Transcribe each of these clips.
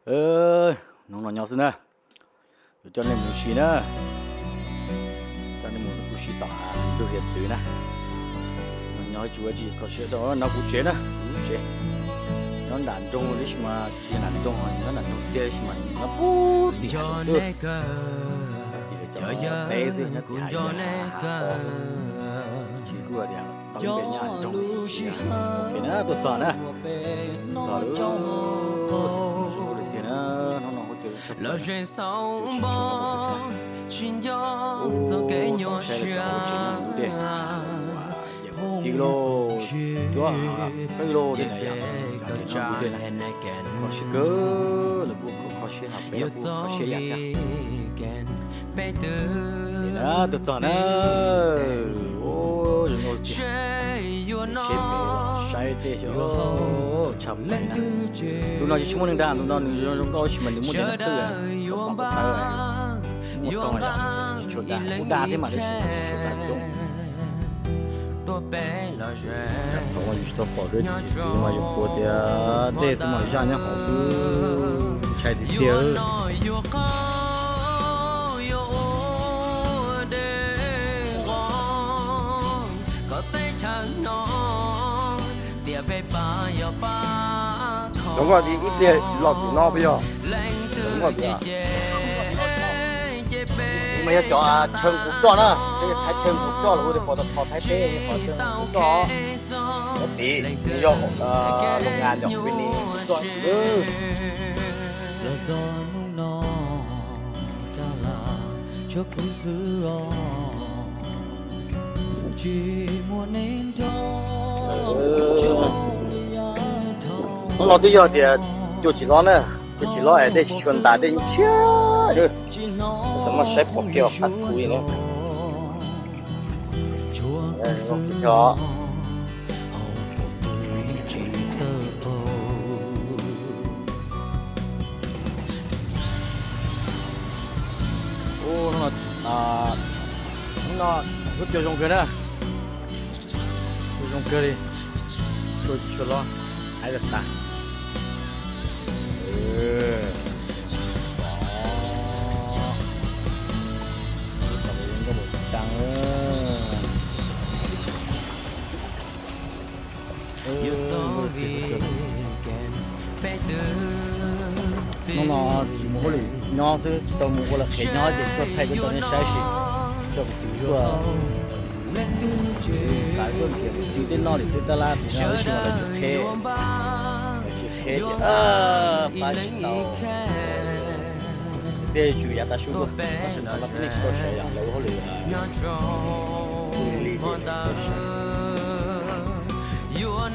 Hnub no nyob xwb na, yuav coj nej mus ua si na, coj nej mus ua si tom ntug hiav txwv na. Nyob tsis ua tsis kho siab rau nrog kuv tsev na, kuv lub tsev. Nyob nram nroog tab sis mas tsis nram nroog, nyob nram nroog tiag tab sis mas nyob puag tim hav zoov xwb. Tim cov teb xwb, nyob tim hav zoov hav tod xwb. Tsis kuj tias tau npe nyob nroog. Ok na, tuaj txog na, txog lawm. Tiag na, hnub no ua cas tsis tshua muaj tus thiab. Ub, tau saib lawv cov hauv tsev nyob ntug dej, yam tiv lauj, cuab qwb lauj, dej na yom, cov tsev nyob ntug dej na. Kho siab kawg, lawv kuj kho siab, peb los kuj kho siab yam thiab. Tuaj txog na, zoo nkauj tiag. Seb pem los saib tej xyov tshaj plaws na. Ntu no tsis muaj neeg nrad, ntu no nws zoo zoo nkauj tab sis mas nws muaj cov nab qwj, muaj tau yom, tsis tshua dag, kuj dag thiab mas tab sis mas tsis tshua dag coob. Thaum no yus tsis tau pom dua, txiv mas yus qhuas tias dej xwb mas zaj nyob hauv xwb, ntshai tiag tiag. Zoo nkauj tiag, ib pliag los tim no puas yog? Zoo nkauj tiag. Mas yog cov chaw kuv roj na, tej thaiv chaw kuv roj los hu tias pos tas thos Thaib teb, qhov chaw kuv roj. Cov tid nws yog loo ngas nyom pis nis kuv roj. Hnub no twb yog tias cua tsis hlob na, cua tsis hlob es dej tsis tshua ntas, dej ntshiab. Xav muab saib pom kiag qab txuv li na. Hnub no lub cua zoo kawg na, cua zoo kawg li, cua tsis tshua hlob, hais tias tas. Hnub no tsis mus hauj lwm nyob xwb, tsis tau mus ua lawv qhev nyob ces tuaj thaij tuaj rau nej saib sis, coj kuv txiv tuaj, xav tuaj nrhiav kwv tij tej noj li tej taj laj tim no tab sis mas lawv tsis qheb, lawv tsis qheb ces pab tsis tau. Tej tswv yav tas su tuaj, tab sis no los peb nej tsis tau sawv yom, lawv ua hauj lwm li li ces lawv tsis tau sawv. Zoo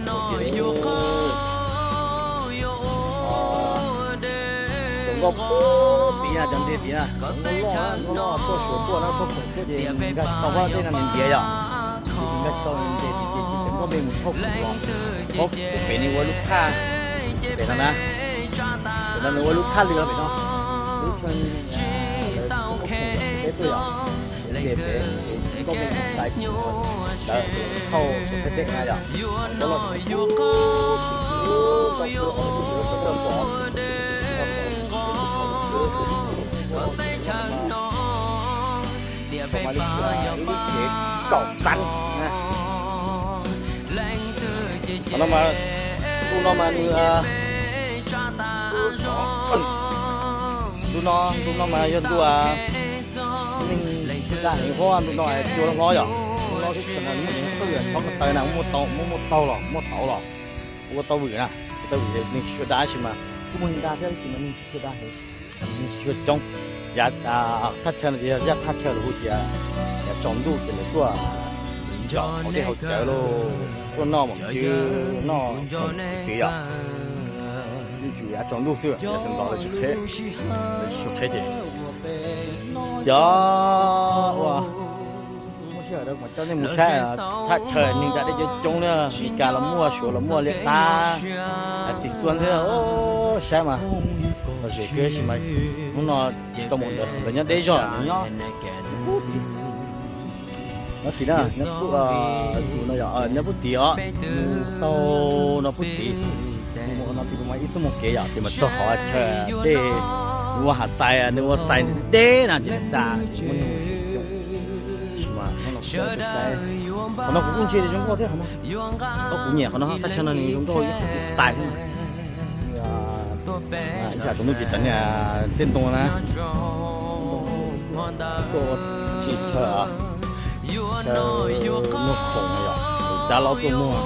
nkauj puag tid na, cov ntej tid na, nkauj loj nkauj loj tuaj suav tuaj na, tuaj khoom tuaj ces nkag tsis tau tej no nws ntiav yom. Nkag tsis tau nws ntiav ces cov nkauj me mus thauj khoom los, thauj pem nws ua lub thaj pem no na. Pem no nws ua lub thaj li pem no, lub chaw peb tuaj yom. Ces pem nkauj me mus tais ntawd thauj Thaib teb na yom. Nkauj loj lub tsev kaum xab na. Qhov no mas, ntu no mas nws, ntu no, ntu no mas yog ntu neeg dag heev, ntu no cua hlob yom. Ntu no tsis tshua muaj neeg thauj, thauj ko taw na, muaj tau, muaj muaj taug los, muaj tau los, ua tau vwm na, ua tau vwm neeg tsis tshua dag tab sis mas kuj muaj neeg dag thiab tab sis mas neeg tsis tshua dag heev, neeg tsis tshua coob. Yav thaj chaw no ces yog zaj thaj chaw lawv hu tias yav tsaus ntuj ces lawv tuaj ncaum hauv dej hauv cawv lauj, tuaj noj mom cw, noj txiv yom. Yeej tsuas yav tsaus ntuj xwb, yav sawv ntxov lawv tsis qheb, lawv tsis tshua qheb ces cov ua muaj sij hawm rau kom coj nej mus saib thaj chaw neeg dag dej coob coob na, Meskas los muaj, Suav los muaj, liab qab, tsis xua ntxwb, saib mas lom zem kawg tab sis mas hnub no tsis tau mus ntawd, lawv nyob deb zog, nyob nyob tim na, nyob pub, tus no yog nyob pub tim os, mus tau no pub tim, mus No ces kuv mam ib xub mus kev yom, ces mas txog qhov chaw dej, nws ua hav xais, nws ua xais deb na ces tas. Qhov no kuv kuj ntsia zoo nkauj thiab qhov no. Kuv nyiam qhov no, thaj chaw no nws zoo nkauj ib qho style thiab. Ib tsam tus hnub ces cov niag tej ntoo na, tuaj ua tsis chaw, chaw muag khoom yom, cab laub tuaj muag,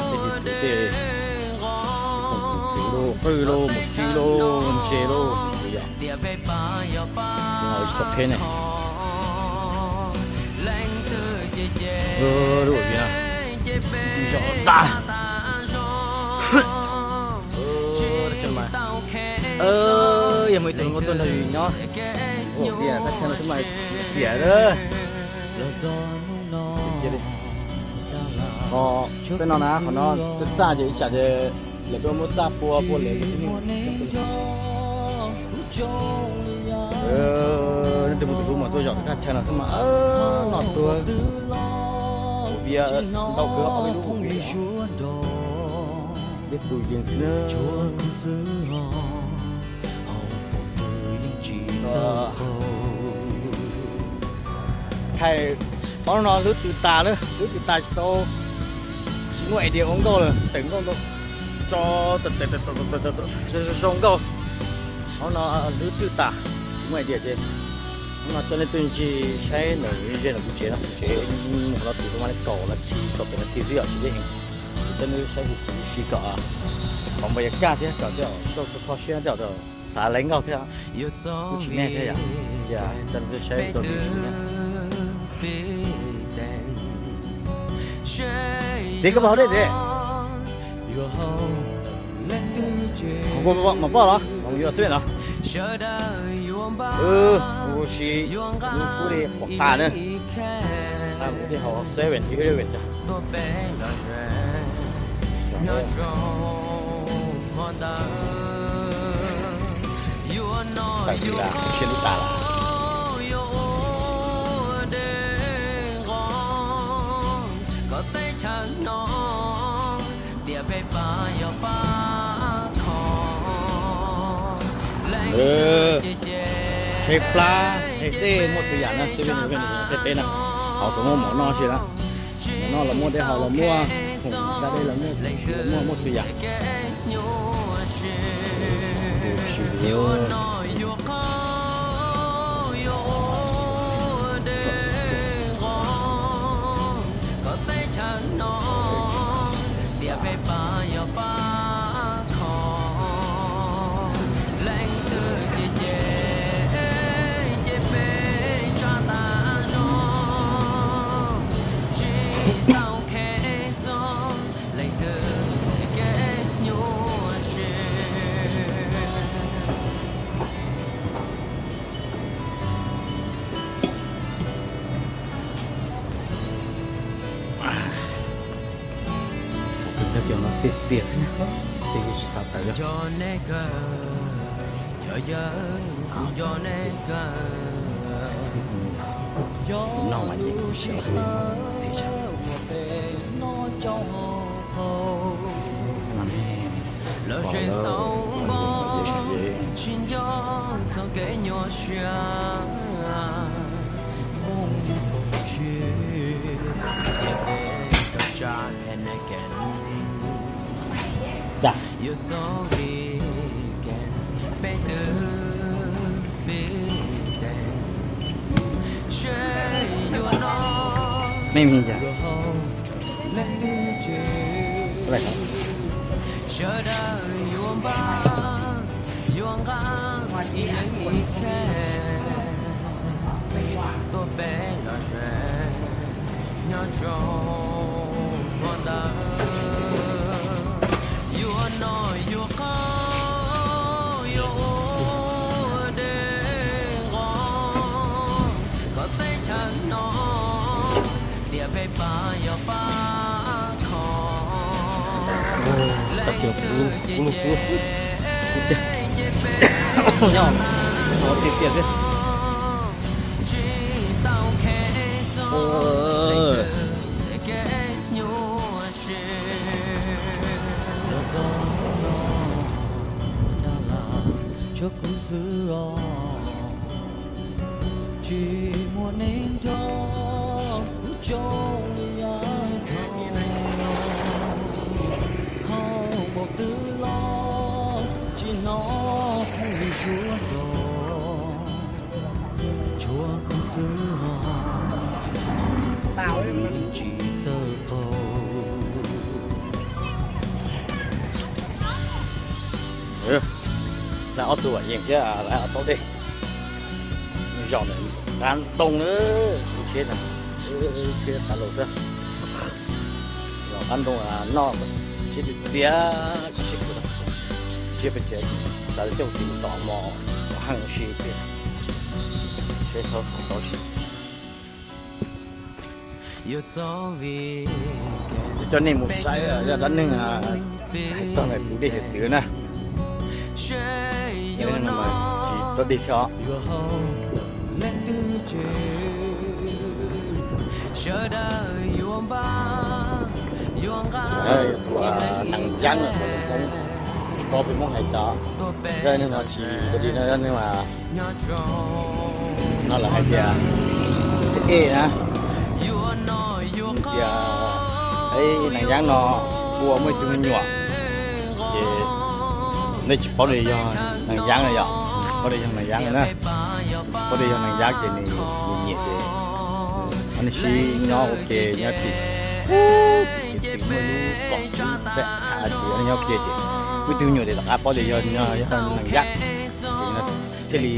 tej hiav txwv tej khoom hiav txwv lauj, qwj lauj, mus txib lauj, ntse lauj, hiav txwv yom. Tsis tau qheb ne. Lub viv no ntxim zog tas. Yog muaj ib tug hluas nkauj tuaj nrog yus nyob, ua vias thaj chaw no xwb mas xiam lawm. Qhov tej no na, qhov no tej txaj ces ib tsam ces lawv tuaj muab txaj pua pua lawv. Leej twg muaj tus hlub mas tuaj zaum thaj chaw no xwb mas noj tuag. Vias ntau kawg, ob peb lub vias. Dej tus yees xwb na. Thaum ob no hlwb tw tas na, hlwb tw tas tsis tau, tsis muaj idea ua nkauj lawm, tawm nkauj ntau tso, zoo nkauj. Ob no hlwb tw tas, tsis muaj idea ces ob no coj nej tuaj ncig saib ntawm ze ntawm kuv tsev no, kuv tsev mus qhov no tim lub ma li kaum nas this, kaum peb nas this xwb yom, tsis deb heev. Ces coj nej saib tus txiv si kom, kom npau yas kaj thiab kom tej zaum nkauj kho siab tej zaum xav laiv nkauj thiab. Kuj tsis nej thiab yom, ces coj nej tuaj saib rau tim si na. Txiv, koj puas haus dej txiv? Haus mas poj los haus yuav xwb los? Ua si, lub kub li pom tas na. Mus dej haus seven eleven cas. Tawm li las siab lub tas las. Tsheb plab, tsheb dej, muaj txhua yam na, xwb li nws tej teb na, hauv xav muaj mov noj si na. Mov noj los muaj, dej haus los muaj, khoom da dej los muaj, muaj txhua yam. Saum kawg kiag no txias txias xwb na, txias tsis xav tawm li. Noj mas yeej txias. Cas? ไม่มี จ้ะ เท่าไหร่ครับ Kab kiag kuv lub xub, kuv tiag, nyob no tiag tiag xwb. Tsuav kuv xwb os, tsis muaj neeg nrog kuv tso yav dhau. Hauv npaum twg los tsis hnov phooj ywg suav nrog, tsuav kuv xwb os, tsis txawj qaug. Lawv ob tug vam yees thiab lawv ob tau dej. Zaum ntawm qab ntoo na, kuv tsheb, tsheb qab laus xwb. Zaum qab ntoo noj siab txias txias, siab pes tsev, xav coj tim tom mos, tom heej si tiag. Seb thaub tau si. Coj nej mus saib zaj dab neeg hais txog ntawm tus dej hiav txwv na. Dab neeg no mas tsis tau dej thiab os. Tus nees yaab no, tsis paub peb Hmoob hais cas. Dab neeg no tsis tau dej no, dab neeg mas no lawv hais tias ej na, tias nees yaab no ua muaj ib tug me nyuam, ces nej tsis paub tias yog nees yaab no yom, paub tias yog nees yaab no na, tsis paub tias yog nees yaab ces nws nyiam nyiam ces nws sib nyob ua ke nyob tim, tim hiav txwv muaj lub kom peb ha ces nyob ua ke ces muaj ib tug me nyuam ces tom qab paub tias yog, yog nees yaab, ces thiaj li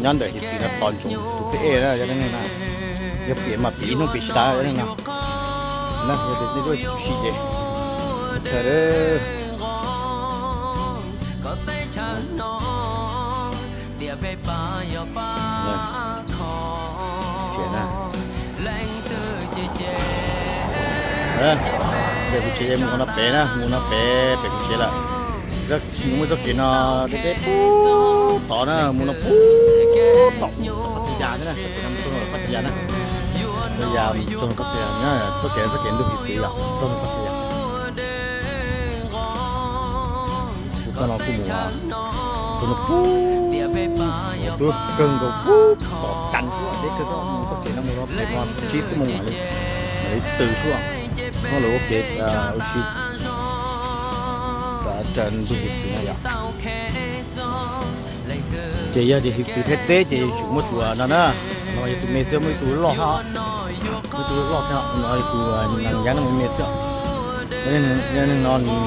nyob ntawm hiav txwv no tos ntsoov tus phab ej na, yog dab neeg na, yog piav mas piav ib hnub piav tsis tas dab neeg no. Na yog tias nej tuaj sim ces chaw Xiam na. Pem kuv tsev mus no pem na, mus no pem, pem kuv tsev lawm. Mus muaj txoj kev no deb deb pub tod na, mus no pub tod, tod Paj Tha Yas na, txoj kev no mus txog Paj Tha Yas na. Paj Tha Yas, txoj kev, txoj kev ntug hiav txwv yom, txog Paj Tha Yas. Kuv txoj no kuj mus, txog no pub, twb kawg nkaus pub tom cas suab deb kawg, mus txoj kev no mus no pem no tsib xuab moos mam li, mam li tw suab. Nyob lawv ua kev ua si raws ntug hiav txwv na yom. Ces yog tias hiav txwv Thaib teb ces yuav tsum muaj tus no na, no yog tus me xwb, muaj ib tug loj thiab, muaj ib tug loj thiab, no yog tus nees yaab no me me xwb. Yog neeg no nws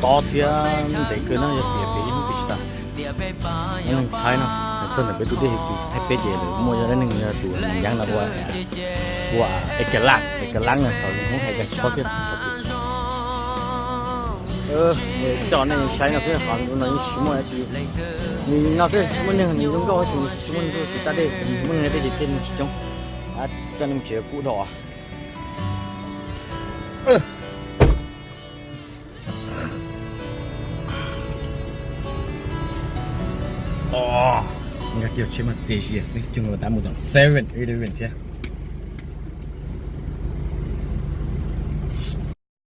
tob thiab ntev kawg na, yog piav pem ib hnub piav tsis tas. Dab neeg Thaib no, txog ntawm peb tus dej hiav txwv Thaib teb ces lawv muaj yog dab neeg yog tus nees yaab no ua, ua es kas laj, es kas laj no xyov lus Hmoob hais cas tsis paub thiab. Coj nej saib no xwb, qhov no yeej tsis muaj dab tsi, nws no xwb tsis muaj neeg, nws zoo nkauj tab sis nws tsis muaj neeg, tsis tas dej, nws tsis muaj neeg dej ces tej neeg tsis coob. Coj nej mus tsev kub dhau. Nkag kiag tsheb mas txias zias xwb, coj dab mus tom seven eleven thiab.